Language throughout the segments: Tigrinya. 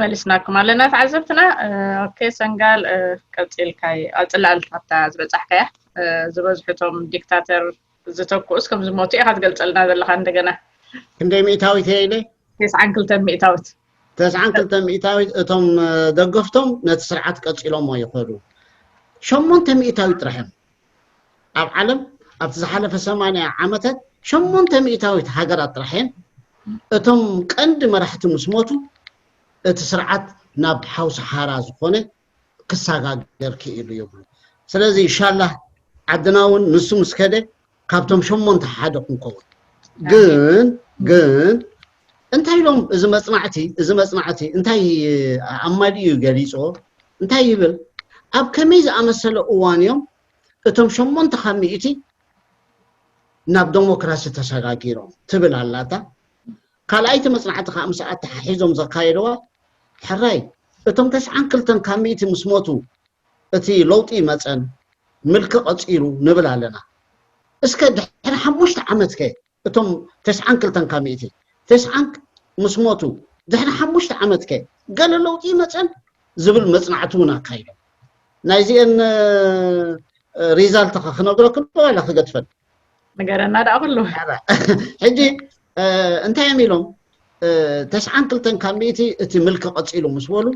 መሊስናኩም ኣለና ተዓዘብትና። ኦኬ ሰንጋል፣ ቀፂልካይ ቀፅላ ኣብታ ዝበፃሕካያ። ዝበዝሑ እቶም ዲክታተር ዝተክኡስ ከም ዝሞቱ ኢኻ ትገልፀልና ዘለኻ። እንደገና ክንደይ ሚእታዊት እየ ኢለ? ተስዓን ክልተን ሚእታዊት። ተስዓን ክልተን ሚእታዊት እቶም ደገፍቶም ነቲ ስርዓት ቀፂሎሞ ይኸዱ። ሸሞንተ ሚእታዊት ጥራሕ እዮም ኣብ ዓለም ኣብቲ ዝሓለፈ ሰማንያ ዓመታት ሸሞንተ ሚእታዊት ሃገራት ጥራሕ እየን እቶም ቀንዲ መራሕቲ ምስ ሞቱ እቲ ስርዓት ናብ ሓው ሰሓራ ዝኾነ ክሰጋገር ክኢሉ ይብሉ። ስለዚ ኢንሻላህ ዓድና እውን ንሱ ምስ ከደ ካብቶም ሸሞንተ ሓደ ክንከውን። ግን ግን እንታይ ኢሎም እዚ መፅናዕቲ እዚ መፅናዕቲ እንታይ ኣማሊኡ ገሊፅዎ? እንታይ ይብል? ኣብ ከመይ ዝኣመሰለ እዋን እዮም እቶም ሸሞንተ ካብ ሚእቲ ናብ ደሞክራሲ ተሰጋጊሮም ትብል ኣላታ። ካልኣይቲ መፅናዕቲ ከዓ ምስ ኣተሓሒዞም ዘካየድዋ ሕራይ እቶም ተስዓን ክልተን ካብ ሚእቲ ምስ ሞቱ እቲ ለውጢ መፀን ምልኪ ቀፂሉ ንብል ኣለና። እስከ ድሕሪ ሓሙሽተ ዓመት ከ እቶም ተስዓን ክልተን ካብ ሚእቲ ተስዓን ምስ ሞቱ ድሕሪ ሓሙሽተ ዓመት ከ ገለ ለውጢ መፀን ዝብል መፅናዕቲ እውን ኣካይዶም። ናይዚአን ሪዛልት ከ ክነግረክን ዋላ ክገድፈን ንገረና ደኣ ኩሉ። ሕጂ እንታይ እዮም ኢሎም? ተስዓን ክልተን ካብ ሚእቲ እቲ ምልኪ ቀፂሉ ምስ በሉ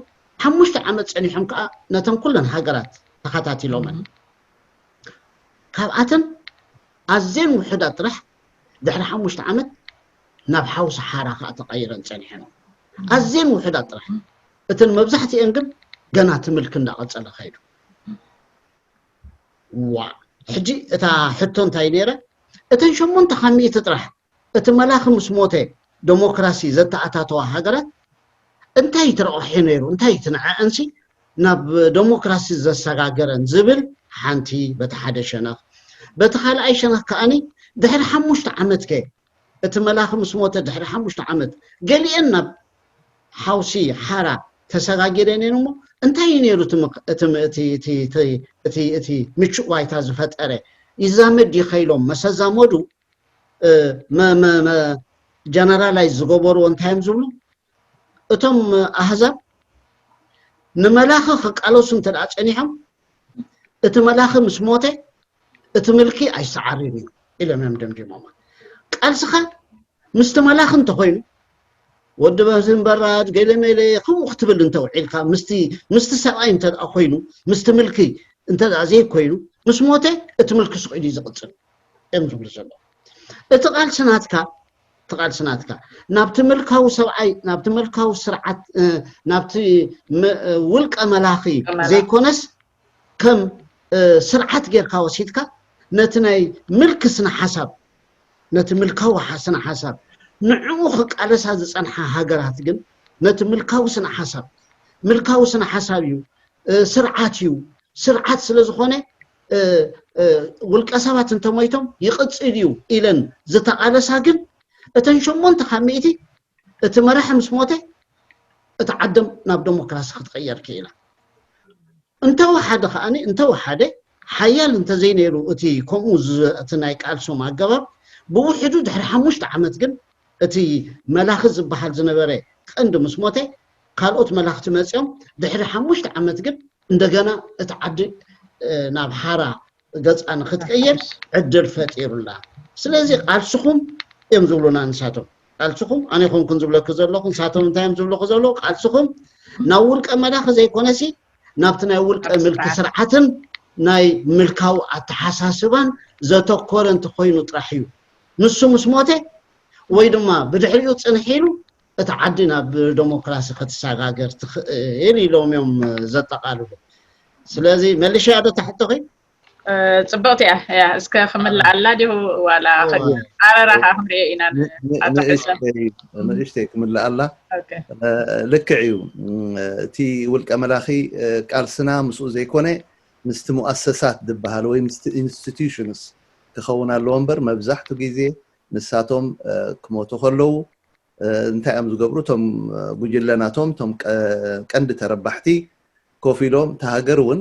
ሓሙሽተ ዓመት ፀኒሖም ከዓ ነተን ኩለን ሃገራት ተኸታቲሎመን። ካብኣተን ኣዝየን ውሑዳት ጥራሕ ድሕሪ ሓሙሽተ ዓመት ናብ ሓው ሰሓራ ከዓ ተቐይረን ፀኒሐን። ኣዝየን ውሑዳት ጥራሕ። እተን መብዛሕትኤን ግን ገና እቲ ምልኪ እንዳቐፀለ ከይዱ። ዋ ሕጂ እታ ሕቶ እንታይ ነይረ? እተን ሸሞንተ ካብ ሚእቲ ጥራሕ እቲ መላኺ ምስ ሞተ ደሞክራሲ ዘተኣታተዋ ሃገራት እንታይ ተረቑሒ ነይሩ? እንታይ ትንዐአንሲ ናብ ደሞክራሲ ዘሰጋገረን ዝብል ሓንቲ በቲ ሓደ ሸነኽ። በቲ ካልኣይ ሸነኽ ከኣኒ ድሕሪ ሓሙሽተ ዓመት ከ እቲ መላኺ ምስ ሞተ ድሕሪ ሓሙሽተ ዓመት ገሊአን ናብ ሓውሲ ሓራ ተሰጋጊረን እየን እሞ እንታይ እዩ ነይሩ እቲ ምክ- እቲ ም- እቲ- እቲ- እቲ- እቲ- እቲ ምቹእ ባይታ ዝፈጠረ ይዛመድ ይኸይሎም መሰዛመዱ እ፣ መ- መ- መ- ጀነራላይዝ ዝገበርዎ እንታይ እዮም ዝብሉ እቶም ኣህዛብ ንመላኺ ክቃለሱ እንተ ደኣ ጸኒሖም እቲ መላኺ ምስ ሞተ እቲ ምልኪ ኣይሰዓርን እዩ ኢሎም እዮም ደምዲሞማ። ቃልስኻ ምስቲ መላኺ እንተኾይኑ ወዲ በዝን በራድ ገለመለ ከምኡ ክትብል እንተውዒልካ ምስቲ ምስቲ ሰብኣይ እንተ ደኣ ኮይኑ ምስቲ ምልኪ እንተ ደኣ ዘይኮይኑ ምስ ሞተ እቲ ምልኪ ስቕ ኢሉ እዩ ዝቕፅል እዮም ዝብሉ ዘለዉ። እቲ ቃልሲ ናትካ እቲ ቃልሲ ናትካ ናብቲ ምልካዊ ሰብኣይ ናብቲ ምልካዊ ስርዓት ናብቲ ውልቀ መላኺ ዘይኮነስ ከም ስርዓት ጌርካ ወሲድካ ነቲ ናይ ምልኪ ስነ ሓሳብ ነቲ ምልካዊ ስነ ሓሳብ ንዕኡ ክቃለሳ ዝፀንሓ ሃገራት ግን ነቲ ምልካዊ ስነ ሓሳብ ምልካዊ ስነ ሓሳብ እዩ ስርዓት እዩ ስርዓት ስለ ዝኾነ ውልቀ ሰባት እንተሞይቶም ይቕፅል እዩ ኢለን ዝተቓለሳ ግን እተን ሸሞንተ ካብ ሚእቲ እቲ መራሒ ምስ ሞተ እቲ ዓደም ናብ ደሞክራሲ ክትቕየር ክኢላ እንተወሓደ ከዓኒ እንተወሓደ ሓያል እንተዘይነይሩ እቲ ከምኡ እቲ ናይ ቃልሶም ኣገባብ ብውሕዱ ድሕሪ ሓሙሽተ ዓመት ግን እቲ መላኺ ዝበሃል ዝነበረ ቀንዲ ምስ ሞተ ካልኦት መላኽቲ መፂኦም ድሕሪ ሓሙሽተ ዓመት ግን እንደገና እቲ ዓዲ ናብ ሓራ ገፃ ንክትቀየር ዕድል ፈጢሩላ ስለዚ ቃልስኹም እዮም ዝብሉና ንሳቶም ቃልስኹም ኣነ ይኮንኩን ዝብለኩ ዘለኹ ንሳቶም እንታይ እዮም ዝብለኩ ዘለዉ ቃልስኹም ናብ ውልቀ መላኺ ዘይኮነሲ ናብቲ ናይ ውልቀ ምልኪ ስርዓትን ናይ ምልካዊ ኣተሓሳስባን ዘተኮረ እንተኮይኑ ጥራሕ እዩ ንሱ ምስ ሞተ ወይ ድማ ብድሕሪኡ ፅንሕ ኢሉ እቲ ዓዲ ናብ ደሞክራሲ ክትሰጋገር ትኽእል ኢሎም እዮም ዘጠቃልሉ ስለዚ መልሻ ዶ ተሕቶኺ ፅብቕቲ እያ እያ እስከ ክምልኣላ ዲሁ ዋላ ኣረራ ከዓ ክንሪኦ ኢና ንእሽተይ ክምልኣላ ልክዕ እዩ እቲ ውልቀ መላኺ ቃልስና ምስኡ ዘይኮነ ምስቲ ሙኣሰሳት ዝበሃል ወይ ምስቲ ኢንስቲቱሽንስ ክኸውን ኣለዎ እምበር መብዛሕቱ ግዜ ንሳቶም ክሞቱ ከለዉ እንታይ እዮም ዝገብሩ እቶም ጉጅለ ናቶም እቶም ቀንዲ ተረባሕቲ ኮፍ ኢሎም እታ ሃገር እውን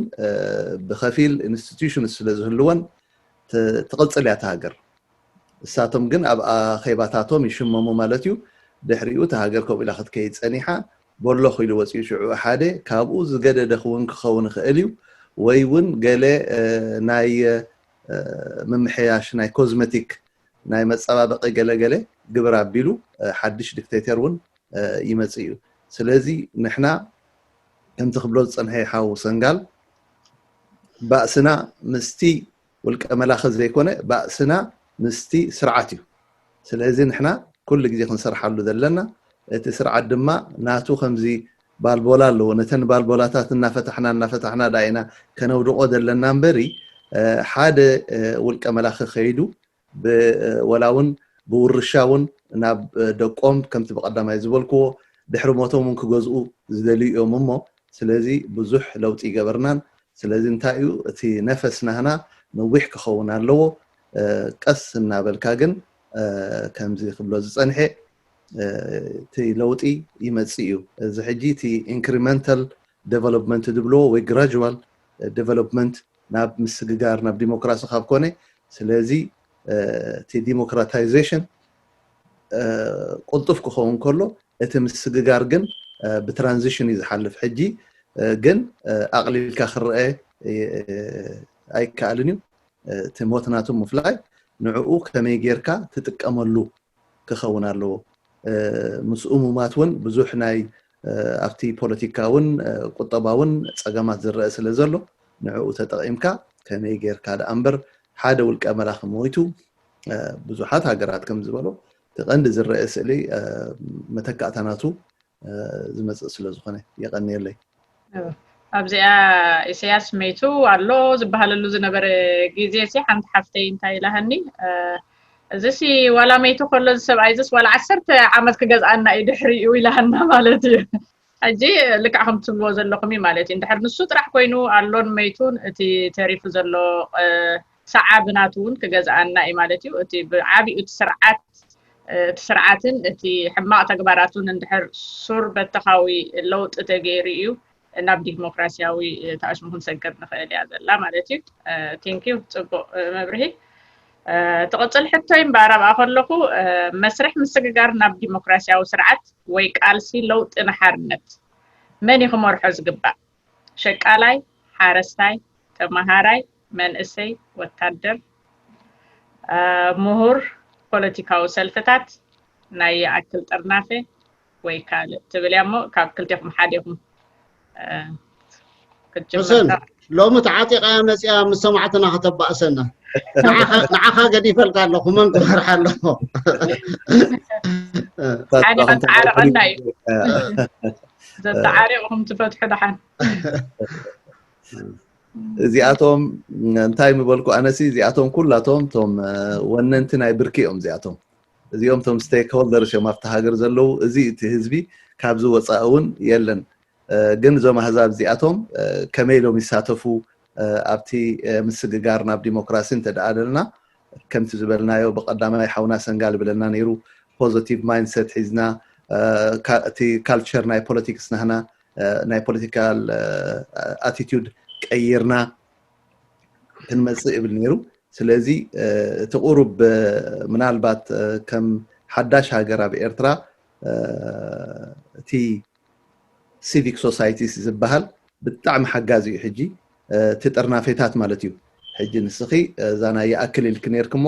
ብከፊል ኢንስቲቱሽንስ ስለ ዝህልወን ትቕፅል እያ እታ ሃገር እሳቶም ግን ኣብ ኣኼባታቶም ይሽመሙ ማለት እዩ ድሕሪኡ እታ ሃገር ከምኡ ኢላ ክትከይድ ፀኒሓ ቦሎኽ ኢሉ ወፂኡ ሽዑ ሓደ ካብኡ ዝገደደ ክውን ክኸውን ይኽእል እዩ። ወይ እውን ገለ ናይ ምምሕያሽ ናይ ኮዝመቲክ ናይ መፀባበቂ ገለገለ ግብር ኣቢሉ ሓድሽ ዲክቴተር እውን ይመፅእ እዩ። ስለዚ ንሕና ከምቲ ክብሎ ዝፀንሐ ሓው ሰንጋል ባእስና ምስቲ ውልቀ መላኺ ዘይኮነ ባእስና ምስቲ ስርዓት እዩ። ስለዚ ንሕና ኩሉ ግዜ ክንሰርሓሉ ዘለና እቲ ስርዓት ድማ ናቱ ከምዚ ባልቦላ ኣለዎ። ነተን ባልቦላታት እናፈታሕና እናፈታሕና ዳ ኢና ከነውድቆ ዘለና እምበሪ ሓደ ውልቀ መላኺ ከይዱ ወላ እውን ብውርሻ እውን ናብ ደቆም ከምቲ ብቀዳማይ ዝበልክዎ ድሕሪ ሞቶም እውን ክገዝኡ ዝደልዩ እዮም እሞ ስለዚ ብዙሕ ለውጢ ይገበርናን ስለዚ እንታይ እዩ እቲ ነፈስ ናህና ነዊሕ ክኸውን ኣለዎ ቀስ እናበልካ ግን ከምዚ ክብሎ ዝፀንሐ እቲ ለውጢ ይመፅእ እዩ እዚ ሕጂ እቲ incremental development ዝብልዎ ወይ gradual development ናብ ምስግጋር ናብ ዲሞክራሲ ካብ ኮነ ስለዚ እቲ democratization ቁልጡፍ ክኸውን ከሎ እቲ ምስግጋር ግን ብ transition እዩ ዝሓልፍ ሕጂ ግን ኣቕሊልካ ክረአ ኣይከኣልን እዩ እቲ ሞት ናቱ ምፍላይ ንዕኡ ከመይ ጌርካ ትጥቀመሉ ክኸውን ኣለዎ ምስኡ ሙማት እውን ብዙሕ ናይ ኣብቲ ፖለቲካ እውን ቁጠባ እውን ፀገማት ዝረአ ስለ ዘሎ ንዕኡ ተጠቒምካ ከመይ ጌርካ ደኣ እምበር ሓደ ውልቀ መላኺ ሞይቱ ብዙሓት ሃገራት ከም ዝበሎ እቲ ቀንዲ ዝረአ ስእሊ መተካእታ ናቱ ዝመፅእ ስለ ዝኾነ የቐንየለይ ኣብዚኣ ኢሳያስ መይቱ ኣሎ ዝበሃለሉ ዝነበረ ግዜ ሲ ሓንቲ ሓፍተይ እንታይ ኢላሃኒ እዚሲ ዋላ መይቱ ከሎ እዚ ሰብኣይ እዚስ ዋላ ዓሰርተ ዓመት ክገዝኣና እዩ ድሕሪኡ ኢላሃና ማለት እዩ ሕጂ ልክዕ ከም ትብልዎ ዘለኹም እዩ ማለት እዩ እንድሕር ንሱ ጥራሕ ኮይኑ ኣሎን መይቱን እቲ ተሪፉ ዘሎ ሰዓቢ ናቱ እውን ክገዝኣና እዩ ማለት እዩ እቲ ብዓብዩ እቲ ስርዓት እቲ ስርዓትን እቲ ሕማቕ ተግባራቱን እንድሕር ሱር በተኻዊ ለውጢ ተገይሩ እዩ ናብ ዲሞክራሲያዊ ተኣሽሙ ክንሰግር ንኽእል እያ ዘላ ማለት እዩ thank you ፅቡቕ መብርሂ ትቕፅል ሕቶይ እምበኣር ኣብኣ ከለኹ መስርሕ ምስግጋር ናብ ዲሞክራሲያዊ ስርዓት ወይ ቃልሲ ለውጢ ንሓርነት መን እዩ ክመርሖ ዝግባእ ሸቃላይ ሓረስታይ ተመሃራይ መንእሰይ ወታደር ምሁር ፖለቲካዊ ሰልፍታት ናይ ይኣክል ጥርናፈ ወይ ካልእ ትብል እያ እሞ ካብ ክልቴኹም ሓዴኹም ሕሰን ሎሚ ተዓጢቃ መፅያ ምስ ሰማዕትና ከተባእሰና ንዓኻ ገዲፈልካ ኣለኹ መን ክመርሓ ኣለኹ ሓደ ከተዓርቀና እዩ ዘተዓሪቕኹም ትፈትሑ ደሓን እዚኣቶም እንታይ ምበልኩ ኣነሲ እዚኣቶም ኩላቶም ቶም ወነንቲ ናይ ብርኪ እዮም እዚኣቶም እዚኦም ቶም stakeholders እዮም ኣብቲ ሃገር ዘለዉ እዚ እቲ ህዝቢ ካብዚ ወፃኢ እውን የለን ግን እዞም ኣህዛብ እዚኣቶም ከመይ ኢሎም ይሳተፉ ኣብቲ ምስግጋር ናብ ዲሞክራሲ እንተደኣ ደልና ከምቲ ዝበልናዮ ብቀዳማይ ሓውና ሰንጋል ብለና ነይሩ positive mindset ሒዝና እቲ culture ናይ politics ናህና ናይ political attitude ቀይርና ክንመፅእ ይብል ነይሩ ስለዚ እቲ ቁሩብ ምናልባት ከም ሓዳሽ ሃገር ኣብ ኤርትራ እቲ civic societies ዝበሃል ብጣዕሚ ሓጋዚ እዩ ሕጂ እቲ ጥርናፌታት ማለት እዩ ሕጂ ንስኺ እዛ ናይ ይኣክል ኢልክ ነርክ እሞ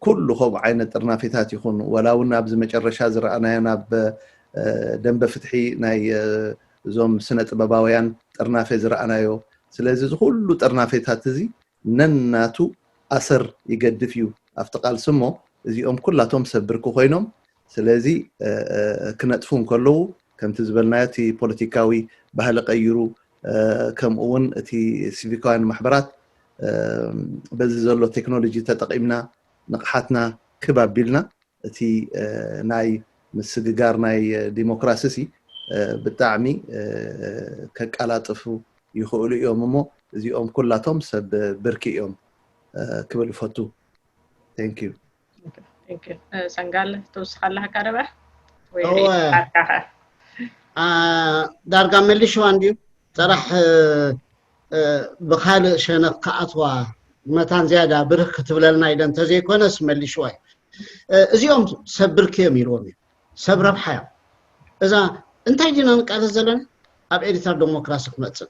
ኩሉ ከምኡ ዓይነት ጥርናፌታት ይኹን ወላ እውን ኣብዚ መጨረሻ ዝረኣናዮ ናብ ደንበ ፍትሒ ናይ እዞም ስነ ጥበባውያን ጥርናፌ ዝረኣናዮ ስለዚ እዚ ኩሉ ጥርናፌታት እዚ ነናቱ ኣሰር ይገድፍ እዩ ኣብቲ ቃልሲ እሞ እዚኦም ኩላቶም ሰብ ብርኪ ኮይኖም ስለዚ ክነጥፉ እንከለዉ ከምቲ ዝበልናዮ እቲ ፖለቲካዊ ባህሊ ቀይሩ ከምኡ እውን እቲ ሲቪካውያን ማሕበራት በዚ ዘሎ ቴክኖሎጂ ተጠቂምና ንቕሓትና ክብ ኣቢልና እቲ ናይ ምስግጋር ናይ ዲሞክራሲ ሲ ብጣዕሚ ከቀላጥፉ ይኽእሉ እዮም እሞ እዚኦም ኩላቶም ሰብ ብርኪ እዮም ክብል እፈቱ thank you ሰንጋል ትውስኻ ኣለካ ደበ ዳርጋ መሊሽዋ እንድዩ ጥራሕ ብካልእ ሸነኽ ክኣትዋ መታን ዝያዳ ብርክ ክትብለልና ኢለ እንተዘይኮነስ መሊሽዋ እዩ እዚኦም ሰብ ብርክ እዮም ኢልዎም እዩ ሰብ ረብሓ እዮም እዛ እንታይ ዲና ንቃለስ ዘለና? ኣብ ኤርትራ ዴሞክራሲ ክመጽእ።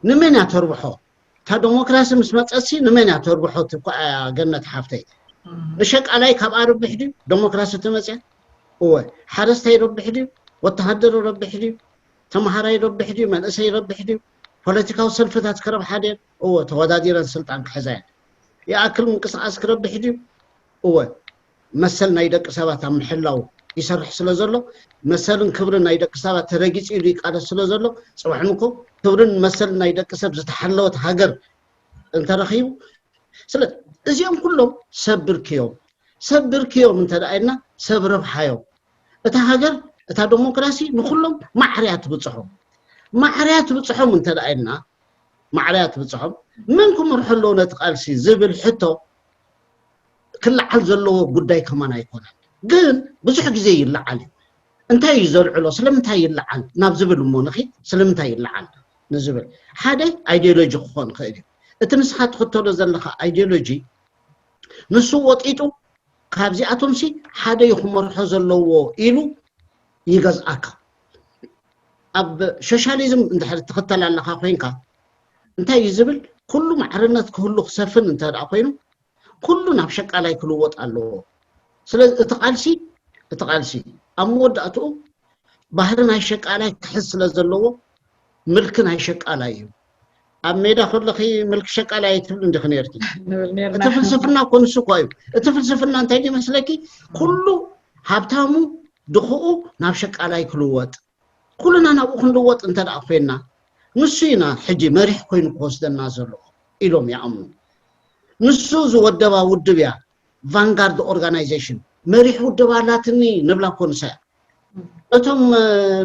ንመን እያ ተርብሖ? እታ ዴሞክራሲ ምስ መጸሲ ንመን እያ ተርብሖ? ትኳ ገነት ሓፍተይ፣ ንሸቃላይ ካብ ኣርብሕ ድዩ ዴሞክራሲ ትመጽያ? እወ። ሓረስታይ ይረብሕ ድዩ? ወተሃደር ይረብሕ ድዩ? ተምሃራይ ይረብሕ ድዩ? መንእሰይ ይረብሕ ድዩ? ፖለቲካዊ ሰልፍታት ክረብሓ ድየን? እወ። ተወዳዲረን ስልጣን ክሕዛ እየን። ይኣክል ምንቅስቃስ ክረብሕ ድዩ? እወ። መሰል ናይ ደቂ ሰባት ኣብ ምሕላው ይሰርሕ ስለ ዘሎ፣ መሰልን ክብርን ናይ ደቂ ሰባት ተረጊጹ ኢሉ ይቃለስ ስለ ዘሎ፣ ጽባሕ ንኮ ክብርን መሰልን ናይ ደቂ ሰብ ዝተሓለወት ሃገር እንተረኺቡ፣ ስለ እዚኦም ኩሎም ሰብ ብርክዮም፣ ሰብ ብርክዮም እንተ ደኣ ኢልና ሰብ ረብሓዮም። እታ ሃገር፣ እታ ዴሞክራሲ ንኹሎም ማዕርያ ትብጽሖም። ማዕርያ ትብጽሖም እንተ ደኣ ኢልና፣ ማዕርያ ትብጽሖም፣ መን ክመርሖ ኣለዎ ነቲ ቃልሲ ዝብል ሕቶ ክለዓል ዘለዎ ጉዳይ ከማን ኣይኮነን። ግን ብዙሕ ግዜ ይለዓል እዩ። እንታይ እዩ ዘልዕሎ? ስለምንታይ ይለዓል ናብ ዝብል እሞ ንኺድ፣ ስለምንታይ ይለዓል ንዝብል ሓደ ኣይዲዮሎጂ ክኾን ይኽእል እዩ። እቲ ንስኻ ትኽተሎ ዘለኻ ኣይዲዮሎጂ ንሱ ወጢጡ ካብዚኣቶምሲ ሓደ እዩ ክመርሖ ዘለዎ ኢሉ ይገዝኣካ። ኣብ ሶሻሊዝም እንድሕር ትኽተል ኣለኻ ኮይንካ እንታይ እዩ ዝብል? ኩሉ ማዕርነት ክህሉ ክሰፍን እንተ ደኣ ኮይኑ ኩሉ ናብ ሸቃላይ ክልወጥ ኣለዎ። ስለዚ እቲ ቃልሲ እቲ ቃልሲ ኣብ መወዳእትኡ ባህሪ ናይ ሸቃላይ ክሕዝ ስለ ዘለዎ ምልኪ ናይ ሸቃላይ እዩ። ኣብ ሜዳ ከለኺ ምልኪ ሸቃላይ ኣይትብሊ እንዲኺ ነርኪ። ንብል እቲ ነርና። ፍልስፍና እኮ ንሱ እኮ እዩ። እቲ ፍልስፍና እንታይ ድዩ መስለኪ? ኩሉ ሃብታሙ ድኽኡ ናብ ሸቃላይ ክልወጥ፣ ኩልና ናብኡ ክንልወጥ እንተ ደኣ ኮይንና ንሱ ኢና ሕጂ መሪሕ ኮይኑ ክወስደና ዘሎ ኢሎም ይኣምኑ። ንሱ ዝወደባ ውድብ እያ ቫንጋርድ ኦርጋናይዜሽን። መሪሕ ውድብ ኣላትኒ ንብላ እኮ ንሳ እያ። እቶም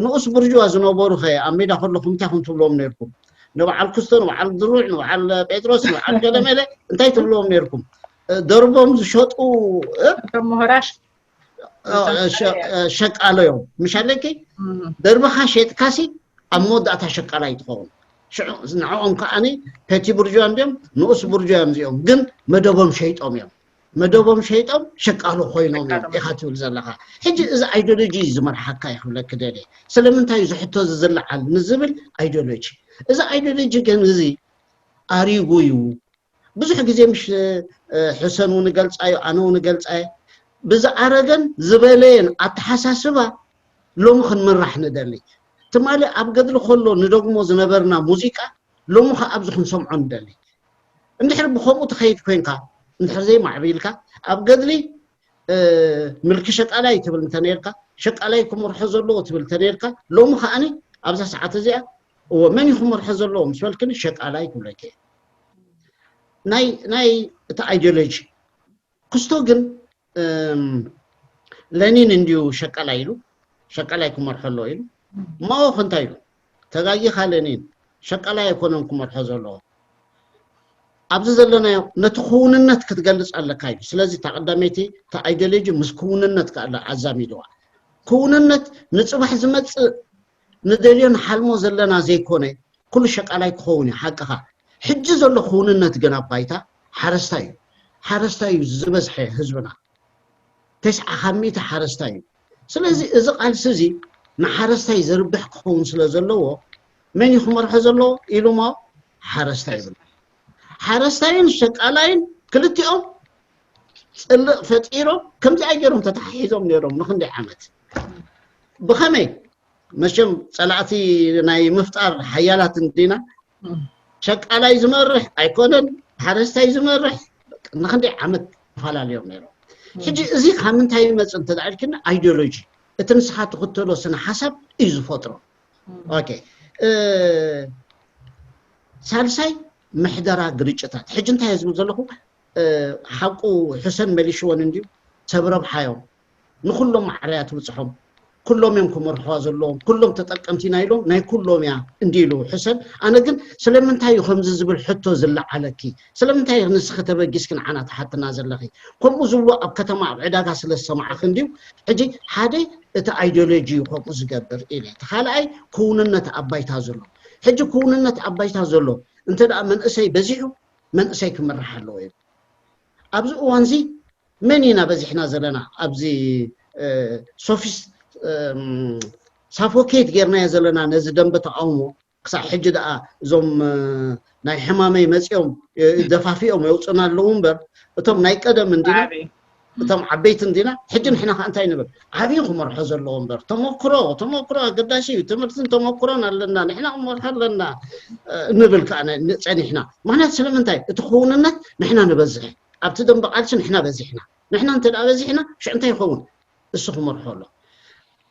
ንኡስ ብርጅዋ ዝነበሩ ኸ ኣብ ሜዳ ከለኹም እንታይ ኹም ትብልዎም ነርኩም? ንበዓል ክስቶ፣ ንበዓል ድሩዕ፣ ንበዓል ጴጥሮስ፣ ንበዓል ገለመለ እንታይ ትብልዎም ነርኩም? ደርቦም ዝሸጡ እቶም ምሁራሽ ሸቃሎ እዮም። ምሻለኪ ደርብኻ ሸጥካሲ ኣብ መወዳእታ ሸቃላይ ትኸውን። ሽዑ ንዕኦም ከዓኒ ፔቲ ብርጅዋ እንዲዮም ንኡስ ብርጅዋ እዮም እዚኦም፣ ግን መደቦም ሸይጦም እዮም። መደቦም ሸይጦም ሸቃሎ ኮይኖም እዮም ኢኻ ትብል ዘለኻ። ሕጂ እዚ ኣይዲዮሎጂ እዩ ዝመርሓካ እዩ ክብለኪ ደልየ። ስለምንታይ እዩ ዝሕቶ እዚ ዝለዓል ንዝብል ኣይዲዮሎጂ። እዚ ኣይዲዮሎጂ ግን እዚ ኣሪጉ እዩ። ብዙሕ ግዜ ምሽ ሕሰን እውን ገልጻዮ፣ ኣነ እውን ገልጻየ። ብዝኣረገን ዝበለየን ኣተሓሳስባ ሎሚ ክንምራሕ ንደሊ። ትማሊ ኣብ ገድሊ ከሎ ንደግሞ ዝነበርና ሙዚቃ ሎሚ ከ ኣብዚ ክንሰምዖ ንደሊ። እንድሕር ብከምኡ ትኸይድ ኮይንካ፣ እንድሕር ዘይማዕቢልካ ኣብ ገድሊ ምልኪ ሸቃላይ ትብል እንተ ነርካ፣ ሸቃላይ ክመርሖ ዘለዎ ትብል እንተ ነርካ፣ ሎሚ ከዓኒ ኣብዛ ሰዓት እዚኣ እዎ መን እዩ ክመርሖ ዘለዎ ምስ በልክኒ ሸቃላይ ክብለኪ እየ። ናይ ናይ እቲ ኣይዲዮሎጂ ክስቶ ግን ለኒን እንዲዩ ሸቃላይ ኢሉ ሸቃላይ ክመርሖ ኣለዎ ኢሉ። ማኦ ከ እንታይ ኢሉ? ተጋጊኻ ለኒን፣ ሸቃላይ ኣይኮነን ክመርሖ ዘለዎ። ኣብዚ ዘለናዮ ነቲ ክውንነት ክትገልጽ ኣለካ ኢሉ። ስለዚ እታ ቀዳመይቲ እታ ኣይዲዮሎጂ ምስ ክውንነት ከኣ ኣዛሚድዋ። ክውንነት ንጽባሕ ዝመጽእ ንደልዮ ንሓልሞ ዘለና ዘይኮነ ኩሉ ሸቃላይ ክኸውን እዩ። ሓቅኻ። ሕጂ ዘሎ ክውንነት ግን ኣብ ባይታ ሓረስታይ እዩ። ሓረስታይ እዩ ዝበዝሐ ህዝብና። ተስዓ ካብ ሚእቲ ሓረስታይ እዩ። ስለዚ እዚ ቃልሲ እዚ ንሓረስታይ ዘርብሕ ክኸውን ስለ ዘለዎ መን እዩ ክመርሖ ዘለዎ ኢሉ እሞ ሓረስታይ ይብል። ሓረስታይን ሸቃላይን ክልቲኦም ጽልእ ፈጢሮም ከምዚኣ ገይሮም ተተሓሒዞም ነይሮም ንክንደይ ዓመት። ብኸመይ? መቸም ጸላእቲ ናይ ምፍጣር ሓያላት እንዲና። ሸቃላይ ዝመርሕ ኣይኮነን፣ ሓረስታይ ዝመርሕ ንክንደይ ዓመት ተፈላለዮም ነይሮም። ሕጂ እዚ ካብ ምንታይ ይመጽእ እንተ ኢልክኒ ኣይዲዮሎጂ እቲ ንስኻ ትኽተሎ ስነ ሓሳብ እዩ ዝፈጥሮ። ኦኬ። ሳልሳይ ምሕደራ ግርጭታት። ሕጂ እንታይ እየ ዝብል ዘለኹ? ሓቁ ሕሰን መሊሽወን እንድዩ። ሰብ ረብሓ እዮም። ንኩሎም ማዕረያ ትብፅሖም። ኩሎም እዮም ክመርሕዋ ዘለዎም። ኩሎም ተጠቀምቲ ኢና ኢሎም ናይ ኩሎም እያ እንዲ ኢሉ ሕሰን። ኣነ ግን ስለምንታይ እዩ ከምዚ ዝብል ሕቶ ዝለዓለኪ? ስለምንታይ ንስኺ ተበጊስኪ ንዓና ትሓትና ዘለኺ? ከምኡ ዝብሉ ኣብ ከተማ ኣብ ዕዳጋ ስለ ዝሰማዕኺ እንድዩ። ሕጂ ሓደ እቲ ኣይዲዮሎጂ እዩ ከምኡ ዝገብር ኢለ። እቲ ካልኣይ ክውንነት ኣብ ባይታ ዘሎ። ሕጂ ክውንነት ኣብ ባይታ ዘሎ እንተ ደኣ መንእሰይ በዚሑ መንእሰይ ክምራሕ ኣለዎ እዩ። ኣብዚ እዋንዚ መን ኢና በዚሕና ዘለና ኣብዚ ሶፊስ ሳፎኬት ጌርናዮ ዘለና ነዚ ደንበ ተቃውሞ። ክሳብ ሕጂ ደኣ እዞም ናይ ሕማመይ መፂኦም ደፋፊኦም የውፅና ኣለዉ እምበር፣ እቶም ናይ ቀደም እንዲና፣ እቶም ዓበይቲ እንዲና። ሕጂ ንሕና ከዓ እንታይ ንብል? ዓብዪ ክመርሖ ዘለዎ እምበር፣ ተመክሮ፣ ተመክሮ ኣገዳሲ እዩ። ትምህርትን ተመክሮን ኣለና፣ ንሕና ክመርሖ ኣለና ንብል ከዓ ጸኒሕና። ምክንያቱ ስለምንታይ? እቲ ክውንነት ንሕና ንበዝሕ፣ ኣብቲ ደንበ ቃልሲ ንሕና በዚሕና። ንሕና እንተ ደኣ በዚሕና ሽዑ እንታይ ይኸውን? እሱ ክመርሖ ኣሎ።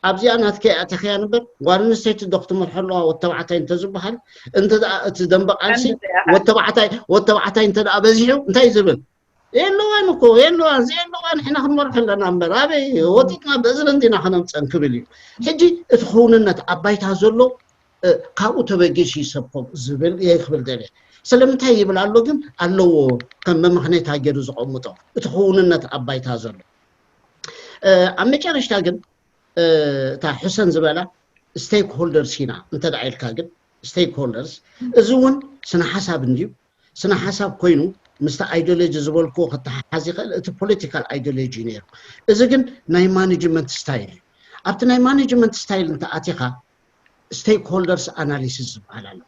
ኣብዚኣ ናትከ ኣተኽያ ንበር፣ ጓል ኣንስተይቲ ዶ ክትመርሖ ኣለዋ ወተባዕታይ እንተዝበሃል? እንተ ደኣ እቲ ደንበ ቃልሲ ወተባዕታይ ወተባዕታይ እንተ ደኣ በዚሑ እንታይ ዝብል? የለዋን እኮ፣ የለዋን፣ ዘየለዋ ንሕና ክንመርሖ ኣለና እምበር ኣበይ ወጢጥና ብእዝኒ እንዲና ክነምፀን ክብል እዩ። ሕጂ እቲ ክውንነት ኣብ ባይታ ዘሎ ካብኡ ተበጊሱ ይሰብኮም ዝብል እየ ክብል ደልየ። ስለምንታይ ይብል ኣሎ ግን ኣለዎ ከም መመኽነይታ ገይሩ ዘቐምጦ እቲ ክውንነት ኣብ ባይታ ዘሎ። ኣብ መጨረሽታ ግን እታ ሕሰን ዝበላ ስቴክ ሆልደርስ ኢና እንተ ደኣ ኢልካ ግን ስቴክ ሆልደርስ እዚ እውን ስነ ሓሳብ እንድዩ። ስነ ሓሳብ ኮይኑ ምስቲ ኣይዲዮሎጂ ዝበልክዎ ክተሓሓዝ ይኽእል። እቲ ፖለቲካል ኣይዲዮሎጂ ነይሩ። እዚ ግን ናይ ማኔጅመንት ስታይል እዩ። ኣብቲ ናይ ማኔጅመንት ስታይል እንተ ኣቲኻ ስቴክ ሆልደርስ ኣናሊሲስ ዝበሃል ኣሎ።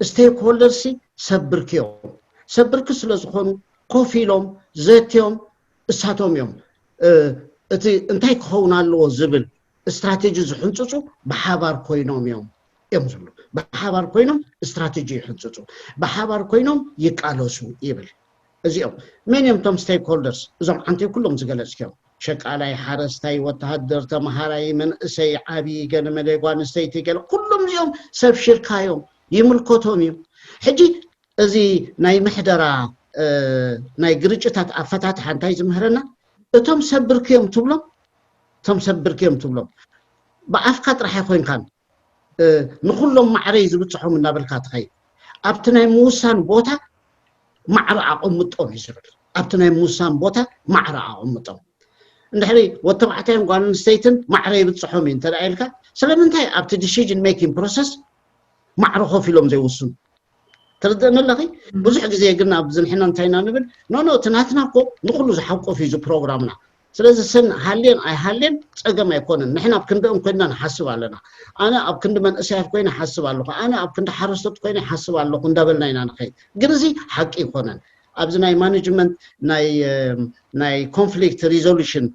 ስቴክ ሆልደርስ ሰብ ብርኪ እዮም። ሰብ ብርኪ ስለ ዝኾኑ ኮፍ ኢሎም ዘትዮም እሳቶም እዮም እቲ እንታይ ክኸውን ኣለዎ ዝብል ስትራቴጂ ዝሕንፅፁ ብሓባር ኮይኖም እዮም እዮም ዝብሉ። ብሓባር ኮይኖም ስትራቴጂ ይሕንፅፁ፣ ብሓባር ኮይኖም ይቃለሱ ይብል። እዚኦም መን እዮም እቶም ስቴክ ሆልደርስ? እዞም ዓንተይ ኩሎም ዝገለፅክዮም፣ ሸቃላይ፣ ሓረስታይ፣ ወተሃደር፣ ተምሃራይ፣ መንእሰይ፣ ዓብዪ፣ ገለመለ፣ ጓል ኣንስተይቲ፣ ገለ ኩሎም እዚኦም ሰብ ሽርካ እዮም፣ ይምልከቶም እዩ። ሕጂ እዚ ናይ ምሕደራ ናይ ግርጭታት ኣፈታትሓ እንታይ ዝምህረና? እቶም ሰብ ብርኪ እዮም ትብሎም፣ እቶም ሰብ ብርኪ እዮም ትብሎም ብኣፍካ ጥራሕ ኣይኮንካን ንኩሎም ማዕረይ ዝብፅሖም እናበልካ ትኸይድ። ኣብቲ ናይ ምውሳን ቦታ ማዕረ ኣቐምጦም እዩ ዝብል። ኣብቲ ናይ ምውሳን ቦታ ማዕረ ኣቐምጦም። እንድሕሪ ወተባዕታይን ጓል ኣንስተይትን ማዕረ ይብፅሖም እዩ እንተ ኢልካ፣ ስለምንታይ ኣብቲ ዲሲዥን ሜኪንግ ፕሮሰስ ማዕረ ኮፍ ኢሎም ዘይውስኑ? ትርድእኒ ኣለኺ? ብዙሕ ግዜ ግን ኣብዚ ንሕና እንታይ ኢና ንብል? ኖ ኖ፣ እቲ ናትና እኮ ንኩሉ ዝሓቁፍ እዩ እዚ ፕሮግራምና። ስለዚ ሰን ሃልየን ኣይሃልየን ፀገም ኣይኮነን። ንሕና ኣብ ክንደኦም ኮይንና ንሓስብ ኣለና። ኣነ ኣብ ክንዲ መንእሰያት ኮይነ ሓስብ ኣለኹ፣ ኣነ ኣብ ክንዲ ሓረስቶት ኮይነ ሓስብ ኣለኹ እንዳበልና ኢና ንኸይድ። ግን እዚ ሓቂ ኣይኮነን። ኣብዚ ናይ ማኔጅመንት ናይ ናይ ኮንፍሊክት ሪዞሉሽን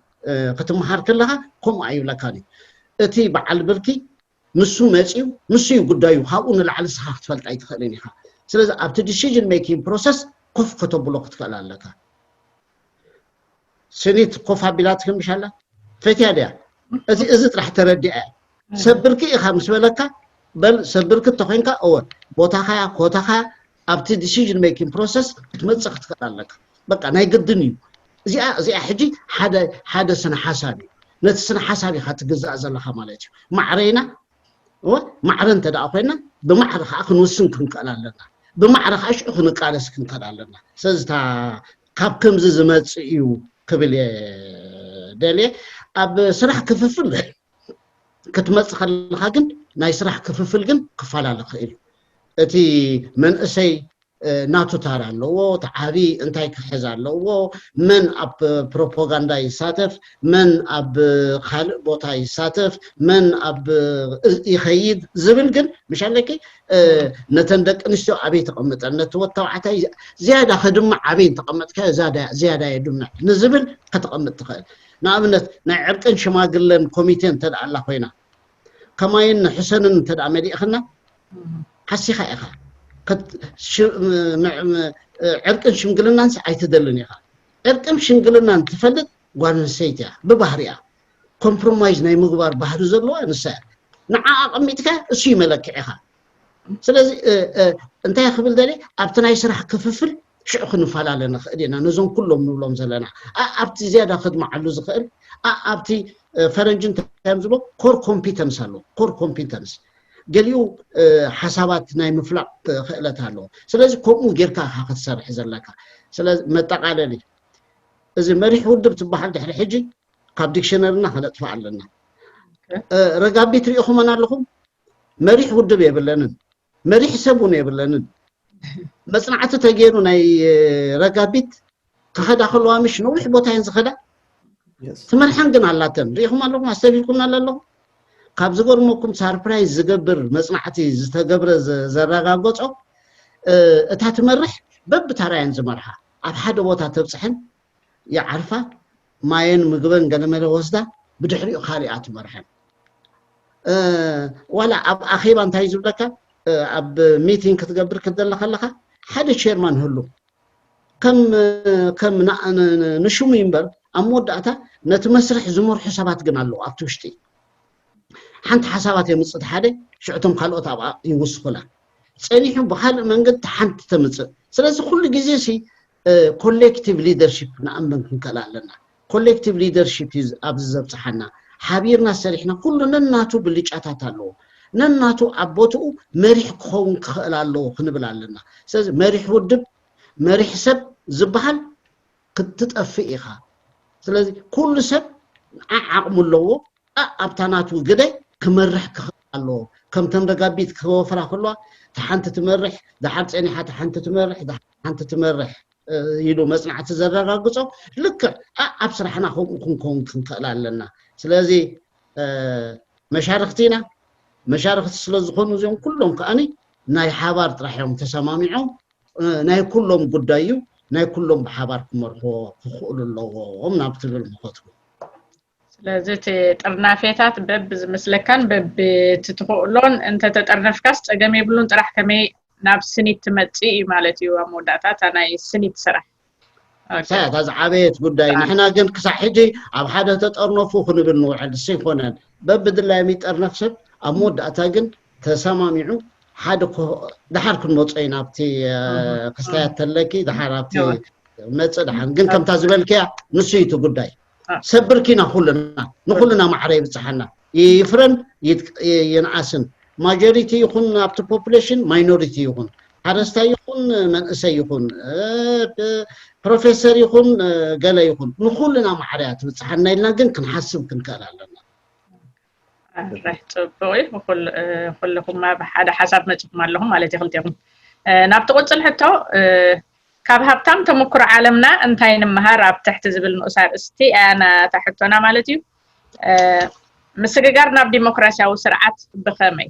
ክትምሃር ከለኻ ከምኡ ኣይብለካን እዩ። እቲ በዓል ብርኪ ንሱ መፅዩ ንሱ እዩ ጉዳዩ፣ ካብኡ ንላዕሊ ንስኻ ክትፈልጥ ኣይትኽእልን ኢኻ። ስለዚ ኣብቲ ዲሲዥን ሜኪንግ ፕሮሰስ ኮፍ ከተብሎ ክትክእል ኣለካ። ስኒት ኮፍ ኣቢላትክን ምሽ ኣላ ፈትያ ድያ? እዚ እዚ ጥራሕ ተረዲኣ እያ። ሰብ ብርኪ ኢኻ ምስ በለካ በል ሰብ ብርኪ እንተኮይንካ እወ ቦታኻያ ኮታኻያ ኣብቲ ዲሲዥን ሜኪንግ ፕሮሰስ ክትመፅእ ክትክእል ኣለካ። በቃ ናይ ግድን እዩ። እዚኣ እዚኣ ሕጂ ሓደ ሓደ ስነ ሓሳብ እዩ። ነቲ ስነ ሓሳብ ኢኻ ትግዛእ ዘለኻ ማለት እዩ። ማዕረይና እወ ማዕረ እንተ ደኣ ኮይና ብማዕረ ከዓ ክንውስን ክንክእል ኣለና። ብማዕረ ከዓ ሽዑ ክንቃለስ ክንክእል ኣለና። ስለዚ እታ ካብ ከምዚ ዝመፅእ እዩ ክብል እየ ደልየ። ኣብ ስራሕ ክፍፍል ክትመፅእ ከለካ ግን ናይ ስራሕ ክፍፍል ግን ክፈላለ ክእል እዩ። እቲ መንእሰይ ናቱ ታራ ኣለዎ፣ እቲ ዓብዪ እንታይ ክሕዝ ኣለዎ፣ መን ኣብ ፕሮፓጋንዳ ይሳተፍ፣ መን ኣብ ካልእ ቦታ ይሳተፍ፣ መን ኣብ ይኸይድ ዝብል ግን ምሽ ኣለኪ ነተን ደቂ ኣንስትዮ ኣበይ ተቐምጠን፣ ነቲ ወድ ተባዕታይ ዝያዳ ከድምዕ ኣበይ እንተቐመጥካዮ ዝያዳ ዝያዳ የድምዕ ንዝብል ከተቐምጥ ትኽእል። ንኣብነት ናይ ዕርቅን ሽማግለን ኮሚቴ እንተ ደኣ ኣላ ኮይና ከማይን ንሕሰንን እንተ ደኣ መሊእኽና ሓሲኻ ኢኻ። ከት- ሽ- ም- ም- ም- ዕርቅን ሽምግልናንስ ኣይትደልን ኢኻ። ዕርቅን ሽምግልናን ትፈልጥ ጓል ኣንስተይቲ እያ ብባህሪኣ። ኮምፕሮማይዝ ናይ ምግባር ባህሪ ዘለዋ ንሳ እያ። ንዓ ኣቐሚጥካ እሱ እዩ መለክዒኻ። ስለዚ እንታይ ክብል ደልየ ኣብቲ ናይ ስራሕ ክፍፍል ሽዑ ክንፈላለ ንኽእል ኢና። ነዞም ኩሎም ንብሎም ዘለና ኣብቲ ዝያዳ ክድምዓሉ ዝኽእል ኣብቲ ፈረንጂ እንታይ እዮም ዝብሎ ኮር ኮምፒተንስ ኣሎ። ኮር ኮምፒተንስ ገሊኡ ሓሳባት ናይ ምፍላቕ ክእለት ኣለዎ። ስለዚ ከምኡ ጌርካ ኢኻ ክትሰርሕ ዘለካ። ስለዚ መጠቓለሊ እዚ መሪሕ ውድብ ትበሃል ድሕሪ ሕጂ ካብ ዲክሽነርና ከነጥፍኣ ኣለና። ረጋቢት ሪኢኹመን ኣለኹም? መሪሕ ውድብ የብለንን፣ መሪሕ ሰብ እውን የብለንን። መፅናዕቲ ተገይሩ ናይ ረጋቢት ክኸዳ ከለዋ ምሽ ነዊሕ ቦታ እየን ዝኸዳ። ትመርሐን ግን ኣላተን ሪኢኹም ኣለኹም፣ ኣስተብሂልኩምና ኣለኹም። ካብ ዝገርመኩም ሳርፕራይዝ ዝገብር መፅናዕቲ ዝተገብረ ዘ- ዘረጋገፆ፣ እ፣ እታ ትመርሕ በብታራየን ዝመርሓ ኣብ ሓደ ቦታ ተብፅሐን ይዓርፋ፣ ማየን ምግበን ገለመለ ወስዳ፣ ብድሕሪኡ ካሊኣ ትመርሐን። እ፣ ዋላ ኣብ ኣኼባ እንታይ ዝብለካ፣ እ፣ ኣብ ሚቲንግ ክትገብር ክትደለ ከለካ ሓደ ቸርማን ህሉ ከም ከም ና- ን- ን- ንሽሙ እምበር ኣብ መወዳእታ ነቲ መስርሕ ዝመርሑ ሰባት ግን ኣለዉ ኣብቲ ውሽጢ። ሓንቲ ሓሳባት የምፅእ ሓደ፣ ሽዕቶም ካልኦት ኣብኣ ይውስኹላ። ፀኒሑ ብካልእ መንገዲ ሓንቲ ተምፅእ። ስለዚ ኩሉ ግዜ ሲ ኮሌክቲቭ ሊደርሺፕ ንኣምን ክንከል ኣለና። ኮሌክቲቭ ሊደርሺፕ እዩ ኣብዚ ዘብፅሓና። ሓቢርና ሰሪሕና ኩሉ ነናቱ ብልጫታት ኣለዎ፣ ነናቱ ኣብ ቦትኡ መሪሕ ክኸውን ክኽእል ኣለዎ ክንብል ኣለና። ስለዚ መሪሕ ውድብ፣ መሪሕ ሰብ ዝበሃል ክትጠፍእ ኢኻ። ስለዚ ኩሉ ሰብ ዓዓቕሙ ኣለዎ። ኣብታ ናቱ ግደ ክመርሕ ክኽእል ኣለዎ። ከምተን ረጋቢት ክወፍራ ከለዋ፣ እታ ሓንቲ ትመርሕ፣ ደሓር ፀኒሓ እታ ሓንቲ ትመርሕ፣ ደሓር ሓንቲ ትመርሕ ኢሉ መፅናዕቲ ዘረጋግፆ። ልክዕ ኣብ ስራሕና ከምኡ ክንከውን ክንክእል ኣለና። ስለዚ መሻርክቲ ኢና። መሻርክቲ ስለዝኾኑ እዚኦም ኩሎም ከዓኒ ናይ ሓባር ጥራሕ እዮም ተሰማሚዖም። ናይ ኩሎም ጉዳይ እዩ። ናይ ኩሎም ብሓባር ክመርሕዎ ክኽእሉ ኣለዎም ናብ ትብል ምኸትኩ። ስለዚ እቲ ጥርናፌታት በብ ዝመስለካን በብ እቲ ትኽእሎን እንተተጠርነፍካስ ፀገም የብሉን። ጥራሕ ከመይ ናብ ስኒት ትመፅእ እዩ ማለት እዩ። ኣብ መወዳእታ እታ ናይ ስኒት ስራሕ እታ ዝዓበየት ጉዳይ። ንሕና ግን ክሳዕ ሕጂ ኣብ ሓደ ተጠርነፉ ክንብል ንውዕል ስ ይኮነን። በብድላዮም ይጠርነፍ ሰብ፣ ኣብ መወዳእታ ግን ተሰማሚዑ ሓደ ደሓር ክንመፆ ኢና። ኣብቲ ክስታያት ተለኪ ደሓር ኣብቲ መፅእ ደሓን ግን ከምታ ዝበልክያ ንሱ እዩ እቲ ጉዳይ። ሰብርኪና ኩልና ንኩልና ማዕረ ይብፅሓና። ይፍረን ይንኣስን፣ ማጆሪቲ ይኹን ኣብቲ ፖፑሌሽን፣ ማይኖሪቲ ይኹን፣ ሓረስታይ ይኹን መንእሰይ ይኹን፣ ፕሮፌሰር ይኹን ገለ ይኹን፣ ንኩልና ማዕረ እያ ትብፅሓና ኢልና ግን ክንሓስብ ክንክእል ኣለና። ጽቡቅ እዩ። ኩልኹም ኣብ ሓደ ሓሳብ መፂኹም ኣለኹም ማለት እዩ ክልቴኹም። ናብቲ ቁፅል ሕቶ፣ ካብ ሃብታም ተመክሮ ዓለምና እንታይ ንምሃር ኣብ ትሕቲ ዝብል ንኡስ ኣርእስቲ ኣያ ናታ ሕቶና ማለት እዩ። ምስግጋር ናብ ዲሞክራሲያዊ ስርዓት ብኸመይ?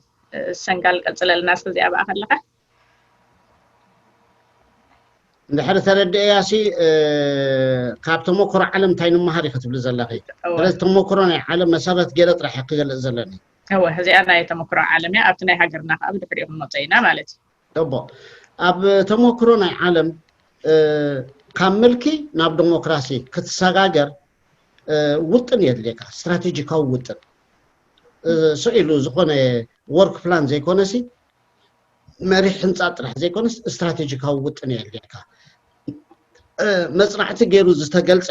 ሰንጋል ቀፅለልና እስኪ እዚኣ ብኣ ከለካ። እንድሕር ተረድኤያ ሲ ካብ ተመክሮ ዓለም እንታይ ንምሃር ኢኺ ትብሊ ዘለኺ? ስለዚ ተመክሮ ናይ ዓለም መሰረት ገይረ ጥራሕ ክገልፅ ዘለኒ። እወ እዚኣ ናይ ተመክሮ ዓለም እያ። ኣብቲ ናይ ሃገርና ከዓ ብድሕሪኡ ክንመፀ ኢና ማለት እዩ። እቦ ኣብ ተመክሮ ናይ ዓለም ካብ ምልኪ ናብ ዲሞክራሲ ክትሰጋገር ውጥን የድልየካ፣ ስትራቴጂካዊ ውጥን። ስቕ ኢሉ ዝኾነ ወርክ ፕላን ዘይኮነሲ መሪሕ ህንፃ ጥራሕ ዘይኮነስ ስትራቴጂካዊ ውጥን የድልየካ። መፅናዕቲ ገይሩ ዝተገልፀ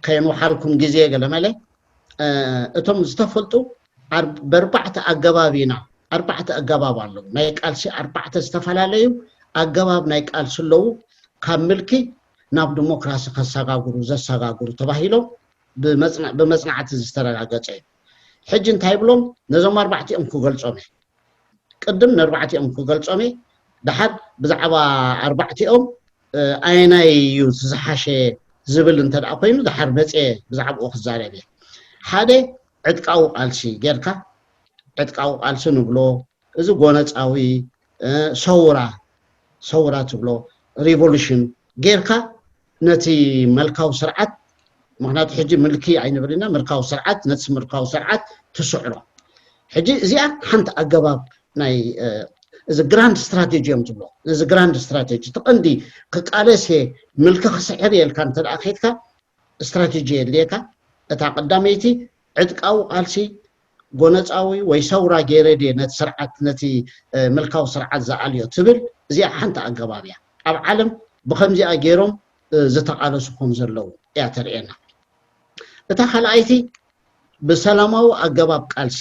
ከየንውሓልኩም ግዜ ገለመለ እቶም ዝተፈልጡ በርባዕተ ኣገባብ ኢና። ኣርባዕተ ኣገባብ ኣለዉ ናይ ቃልሲ፣ ኣርባዕተ ዝተፈላለዩ ኣገባብ ናይ ቃልሲ ኣለዉ። ካብ ምልኪ ናብ ዲሞክራሲ ከሰጋግሩ ዘሰጋግሩ ተባሂሎም ብመፅናዕቲ ዝተረጋገፀ እዩ። ሕጂ እንታይ ብሎም ነዞም ኣርባዕቲኦም ክገልፆም እየ። ቅድም ንኣርባዕቲኦም ክገልፆም እየ። ደሓር ብዛዕባ ኣርባዕቲኦም ኣየናይ እዩ ዝሓሸ ዝብል እንተ ደኣ ኮይኑ ደሓር መፅየ ብዛዕባኡ ክዛረብ እየ። ሓደ ዕጥቃዊ ቃልሲ ጌርካ፣ ዕጥቃዊ ቃልሲ ንብሎ እዚ ጎነፃዊ ሰውራ ሰውራ ትብሎ ሪቮሉሽን ጌርካ ነቲ መልካዊ ስርዓት፣ ምክንያቱ ሕጂ ምልኪ ኣይንብል ኢና፣ ምልካዊ ስርዓት፣ ነቲ ምልካዊ ስርዓት ትስዕሮ። ሕጂ እዚኣ ሓንቲ ኣገባብ ናይ እዚ ግራንድ ስትራቴጂ እዮም ዝብሎ። እዚ ግራንድ ስትራቴጂ እቲ ቀንዲ ክቃለስ እየ ምልኪ ክስዕር እየ ኢልካ እንተ ደኣ ከይድካ ስትራቴጂ የድልየካ። እታ ቀዳመይቲ ዕጥቃዊ ቃልሲ ጎነፃዊ ወይ ሰውራ ገይረ ድየ ነቲ ስርዓት ነቲ ምልካዊ ስርዓት ዝኣልዮ ትብል እዚኣ ሓንቲ ኣገባብ እያ። ኣብ ዓለም ብከምዚኣ ገይሮም ዝተቃለሱ ከም ዘለዉ እያ ተርእየና። እታ ካልኣይቲ ብሰላማዊ ኣገባብ ቃልሲ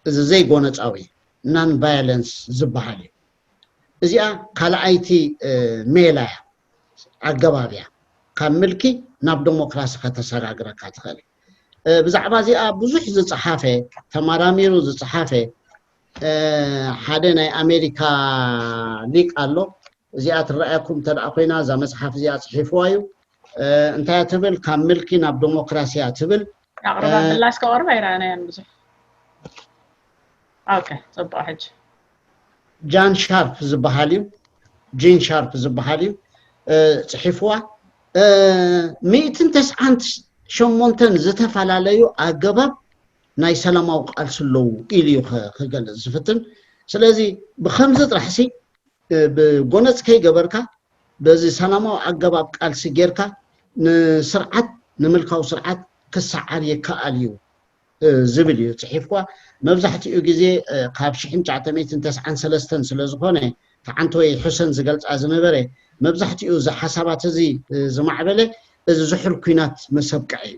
እዚ ዘይጎነፃዊ ናን ቫዮለንስ ዝበሃል እዩ። እዚኣ ካልኣይቲ ሜላ እያ፣ ኣገባብ እያ። ካብ ምልኪ ናብ ዲሞክራሲ ከተሰጋግረካ ትኽእል። ብዛዕባ እዚኣ ብዙሕ ዝፀሓፈ፣ ተመራሚሩ ዝፀሓፈ ሓደ ናይ ኣሜሪካ ሊቅ ኣሎ። እዚኣ ትረኣየኩም እንተ ኮይና እዛ መፅሓፍ እዚኣ ፅሒፍዋ እዩ። እንታይ ትብል? ካብ ምልኪ ናብ ዲሞክራሲ እያ ትብል። ኣቕርባ ምላሽ ከቕርብ ኣይረኣናያን ብዙሕ። ኦኬ፣ ጽቡቕ። ሕጂ ጃን ሻርፕ ዝበሃል እዩ፣ ጂን ሻርፕ ዝበሃል እዩ ጽሒፍዋ። ሚእትን ተስዓን ሸሞንተን ዝተፈላለዩ ኣገባብ ናይ ሰላማዊ ቃልሲ ኣለዉ ኢሉ እዩ ክገልጽ ዝፍትን። ስለዚ ብከምዚ ጥራሕሲ ብጎነጽ ከይገበርካ በዚ ሰላማዊ ኣገባብ ቃልሲ ጌርካ ንስርዓት ንምልካዊ ስርዓት ክሰዓር ይከኣል እዩ ዝብል እዩ ጽሒፍኳ። መብዛሕትኡ ግዜ ካብ ሽሕን ትሽዓተ ሚእትን ተስዓን ሰለስተን ስለ ዝኾነ ተዓንተወይ ሕሰን ዝገልጻ ዝነበረ መብዛሕትኡ እዚ ሓሳባት እዚ ዝማዕበለ እዚ ዝሑል ኲናት ምስ ኣብቅዐ እዩ።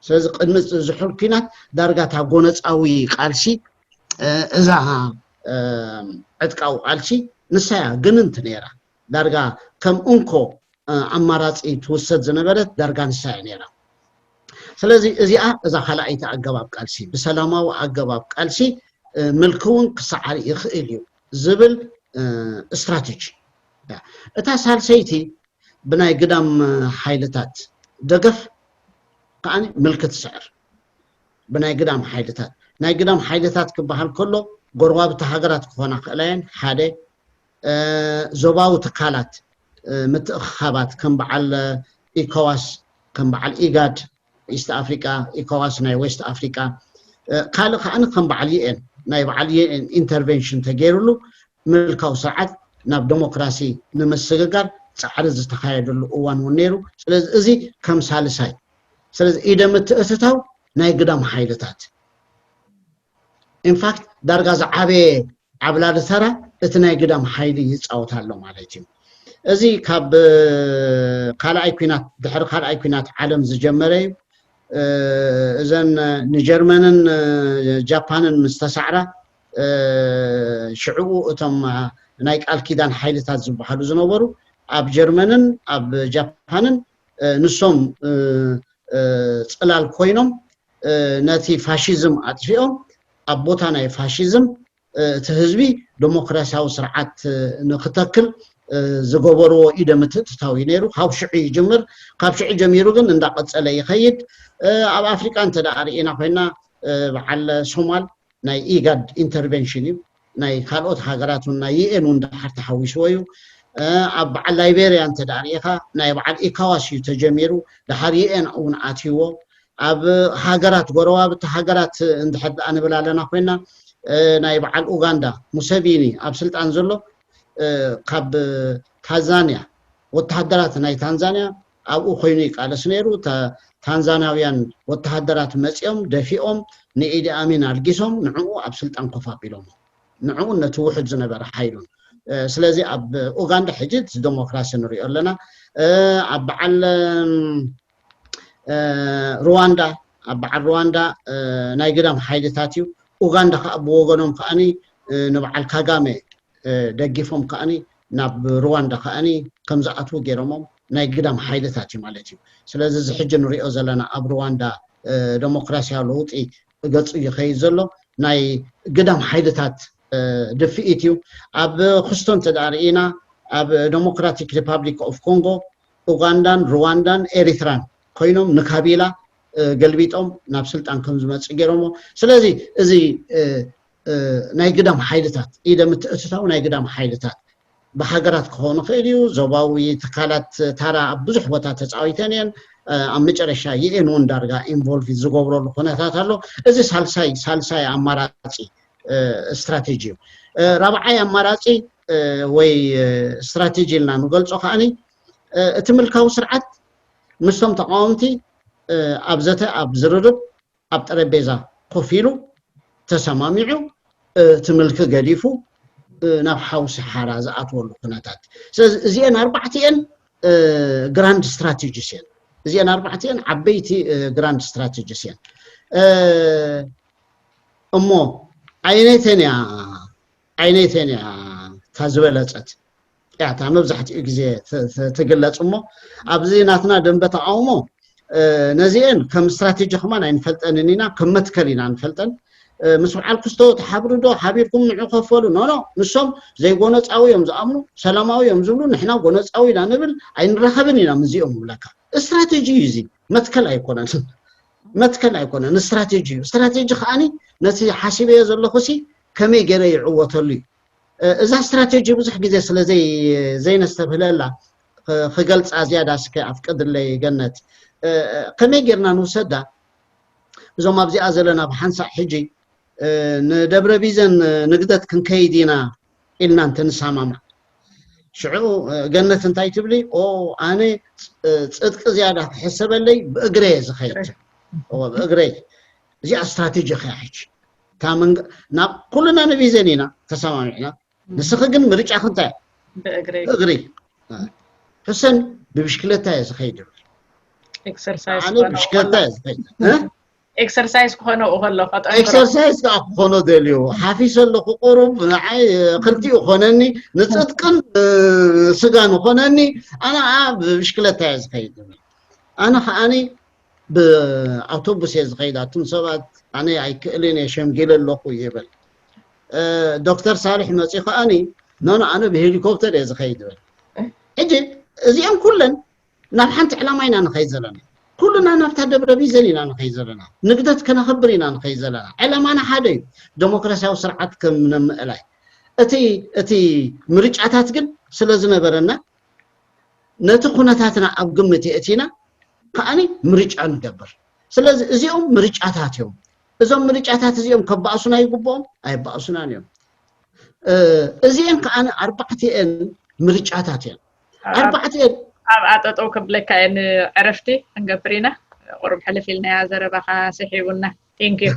ስለዚ ቅድሚ ዝሑል ኲናት ዳርጋ እታ ጎነጻዊ ቃልሲ እዛ ዕጥቃዊ ቃልሲ ንሳያ ግንንቲ ነይራ። ዳርጋ ከም እንኮ ኣማራፂ ትውሰድ ዝነበረት ዳርጋ ንሳያ ነይራ። ስለዚ እዚኣ እዛ ካልኣይቲ ኣገባብ ቃልሲ ብሰላማዊ ኣገባብ ቃልሲ ምልኪ እውን ክሰዓር ይኽእል እዩ ዝብል ስትራቴጂ። እታ ሳልሰይቲ ብናይ ግዳም ሓይልታት ደገፍ ከዓኒ ምልኪ ትስዕር። ብናይ ግዳም ሓይልታት ናይ ግዳም ሓይልታት ክበሃል ከሎ ጎረባብቲ ሃገራት ክኾና ክእላ እየን። ሓደ ዞባዊ ትካላት ምትእኽኻባት ከም በዓል ኢኮዋስ፣ ከም በዓል ኢጋድ፣ ኢስት ኣፍሪቃ፣ ኢኮዋስ ናይ ዌስት ኣፍሪቃ፣ ካልእ ከዓኒ ከም በዓል ዩኤን ናይ በዓል ዩኤን ኢንተርቬንሽን ተገይሩሉ ምልካዊ ስርዓት ናብ ዴሞክራሲ ንምስግጋር ፃዕሪ ዝተኻየደሉ እዋን እውን ነይሩ። ስለዚ እዚ ከም ሳልሳይ፣ ስለዚ ኢደ ምትእትታው ናይ ግዳም ሓይልታት ኢንፋክት ዳርጋ ዝዓበየ ዓብላሊ ተራ እቲ ናይ ግዳም ሓይሊ ይፃወት ኣሎ ማለት እዩ። እዚ ካብ ካልኣይ ኲናት ድሕሪ ካልኣይ ኲናት ዓለም ዝጀመረ እዩ። እዘን ንጀርመንን ጃፓንን ምስ ተሳዕራ ሽዕኡ እቶም ናይ ቃል ኪዳን ሓይልታት ዝበሃሉ ዝነበሩ ኣብ ጀርመንን ኣብ ጃፓንን ንሶም ፅላል ኮይኖም ነቲ ፋሽዝም ኣጥፊኦም ኣብ ቦታ ናይ ፋሽዝም እቲ ህዝቢ ዴሞክራሲያዊ ስርዓት ንክተክል ዝገበርዎ ኢደ ምትእትታው እዩ ነይሩ። ካብ ሽዑ ይጅምር። ካብ ሽዑ ጀሚሩ ግን እንዳቀፀለ ይኸይድ። ኣብ ኣፍሪቃ እንተ ደኣ ርኢና ኮይና በዓል ሶማል ናይ ኢጋድ ኢንተርቬንሽን እዩ። ናይ ካልኦት ሃገራት እውን ናይ ዩኤን እውን ድሓር ተሓዊስዎ እዩ። ኣብ በዓል ላይቤርያ እንተ ደኣ ርኢኻ ናይ በዓል ኢካዋስ እዩ ተጀሚሩ። ድሓር ዩኤን እውን ኣትይዎ። ኣብ ሃገራት ጎረባብቲ ሃገራት እንድሕር ደኣ ንብል ኣለና ኮይና ናይ በዓል ኡጋንዳ ሙሰቪኒ ኣብ ስልጣን ዘሎ ካብ ታንዛንያ ወተሃደራት ናይ ታንዛንያ ኣብኡ ኮይኑ ይቃለስ ነይሩ። ታንዛንያውያን ወተሃደራት መፂኦም ደፊኦም ንኢዲ ኣሚን ኣልጊሶም ንዕኡ ኣብ ስልጣን ኮፍ ኣቢሎሞ ንዕኡ ነቲ ውሕድ ዝነበረ ሓይሉን። ስለዚ ኣብ ኡጋንዳ ሕጂ ዲሞክራሲ ንሪኦ ኣለና። ኣብ በዓል ሩዋንዳ ኣብ በዓል ሩዋንዳ ናይ ግዳም ሓይልታት እዩ። ኡጋንዳ ከዓ ብወገኖም ከዓኒ ንበዓል ካጋመ ደጊፎም ከዓኒ ናብ ሩዋንዳ ከዓኒ ከም ዝኣትዉ ገይሮሞም ናይ ግዳም ሓይልታት እዩ ማለት እዩ። ስለዚ እዚ ሕጂ ንሪኦ ዘለና ኣብ ሩዋንዳ ዴሞክራሲያዊ ለውጢ ገፁ ይኸይድ ዘሎ ናይ ግዳም ሓይልታት ድፍኢት እዩ። ኣብ ክስቶ እንተ ደኣ ርኢና ኣብ ዴሞክራቲክ ሪፓብሊክ ኦፍ ኮንጎ ኡጋንዳን ሩዋንዳን ኤሪትራን ኮይኖም ንካቢላ ገልቢጦም ናብ ስልጣን ከም ዝመፅእ ገይሮሞ። ስለዚ እዚ ናይ ግዳም ሓይልታት ኢደ ምትእትታው ናይ ግዳም ሓይልታት ብሃገራት ክኸውን ይኽእል እዩ። ዞባዊ ትካላት ታራ ኣብ ብዙሕ ቦታ ተፃዊተን እየን። ኣብ መጨረሻ ዩኤን እውን ዳርጋ ኢንቮልቭ ዝገብረሉ ኩነታት ኣሎ። እዚ ሳልሳይ ሳልሳይ ኣማራፂ ስትራቴጂ እዩ። ራብዓይ ኣማራፂ ወይ ስትራቴጂ ኢልና ንገልፆ ከዓኒ እቲ ምልካዊ ስርዓት ምስቶም ተቃወምቲ ኣብ ዘተ ኣብ ዝርርብ ኣብ ጠረጴዛ ኮፍ ኢሉ ተሰማሚዑ እቲ ምልኪ ገዲፉ ናብ ሓውሲ ሓራ ዝኣትወሉ ኩነታት። ስለዚ እዚአን ኣርባዕቲአን ግራንድ ስትራቴጂስ እየን። እዚአን ኣርባዕቲአን ዓበይቲ ግራንድ ስትራቴጂስ እየን። እሞ ዓይነይተን እያ ዓይነይተን እያ እታ ዝበለፀት እያ እታ መብዛሕትኡ ግዜ ትግለፅ። እሞ ኣብዚ ናትና ደንበ ተቃውሞ ነዚአን ከም ስትራቴጂ ከማን ኣይንፈልጠንን ኢና፣ ከም መትከል ኢና ንፈልጠን። ምስ በዓል ክስቶ ተሓብሩ ዶ ሓቢርኩም ንዑ ከፈሉ ኖ ኖ ንሶም ዘይጎነፃዊ እዮም ዝኣምኑ፣ ሰላማዊ እዮም ዝብሉ፣ ንሕና ጎነፃዊ ኢና ንብል፣ ኣይንራኸብን ኢና ምስዚኦም ይብለካ። ስትራቴጂ እዩ እዚ፣ መትከል ኣይኮነን። መትከል ኣይኮነን፣ ስትራቴጂ እዩ። ስትራቴጂ ከዓኒ ነቲ ሓሲበዮ ዘለኹ ሲ ከመይ ገይረ ይዕወተሉ እዩ። እዛ ስትራቴጂ ብዙሕ ግዜ ስለ ዘይነስተብህለላ ክገልፃ ዝያዳ እስከ ኣፍቅድለይ ገነት። ከመይ ጌርና ንውሰዳ? እዞም ኣብዚኣ ዘለና ብሓንሳእ ሕጂ ንደብረ ቢዘን ንግደት ክንከይድ ኢና ኢልና እንተንሰማማዕ፣ ሽዑ ገነት እንታይ ትብሊ? ኦ ኣነ ፅድቂ ዝያዳ ክሕሰበለይ ብእግረ እየ ዝኸይድ። እወ ብእግረይ። እዚኣ ስትራቴጂ ከያ ሕጂ እታ መንገ- ናብ ኩልና ንቢዘን ኢና ተሰማሚዕና። ንስኺ ግን ምርጫኺ እንታይ? ብእግሪ። ብእግሪ። ሕሰን ብብሽክለታ እየ ዝኸይድ ይብል። ኤክሰርሳይዝ ኣነ ክኾኖ ብሽክለታ እየ ዝኸይድ እ? ኤክሰርሳይዝ ክኾኖ ከሎ ከጠንክሮ ኤክሰርሳይዝ ከዓ ክኾኖ ደልዩ ሓፊሰ ኣለኹ ቁሩብ ንዓይ ክልቲኡ ኮነኒ ንፅድቅን ስጋን ኮነኒ ኣነ ከዓ ብብሽክለታ እየ ዝኸይድ ይብል። ኣነ ከዓኒ ብኣውቶቡስ እየ ዝኸይድ ኣቱም ሰባት ኣነ ኣይክእልን እየ ሸምጊለ ኣለኹ ይብል። ዶክተር ሳልሕ መፂ ከዓኒ ኖኖ ኣነ ብሄሊኮፕተር እየ ዝኸይድ ይብል። ሕጂ እዚኦም ኩለን ናብ ሓንቲ ዕላማ ኢና ንኸይድ ዘለና። ኩልና ናብታ ደብረ ቢዘን ኢና ንኸይድ ዘለና። ንግደት ከነኽብር ኢና ንኸይድ ዘለና። ዕላማና ሓደ እዩ። ዴሞክራሲያዊ ስርዓት ከም ንምእላይ እቲ እቲ ምርጫታት ግን ስለ ዝነበረና ነቲ ኩነታትና ኣብ ግምት የእቲና ከዓኒ ምርጫ ንገብር። ስለዚ እዚኦም ምርጫታት እዮም። እዞም ምርጫታት እዚኦም ከባእሱና ይግብኦም ኣይባእሱናን እዮም። እዚአን ከዓ ኣርባዕቲአን ምርጫታት እየን። ኣርባዕቲአን ኣብ ኣጠጠው ከብለካ እየ። ንዕረፍቲ ክንገብር ኢና። ቁሩብ ሕልፍ ኢልናያ ዘረባኻ ስሒቡና። Thank you።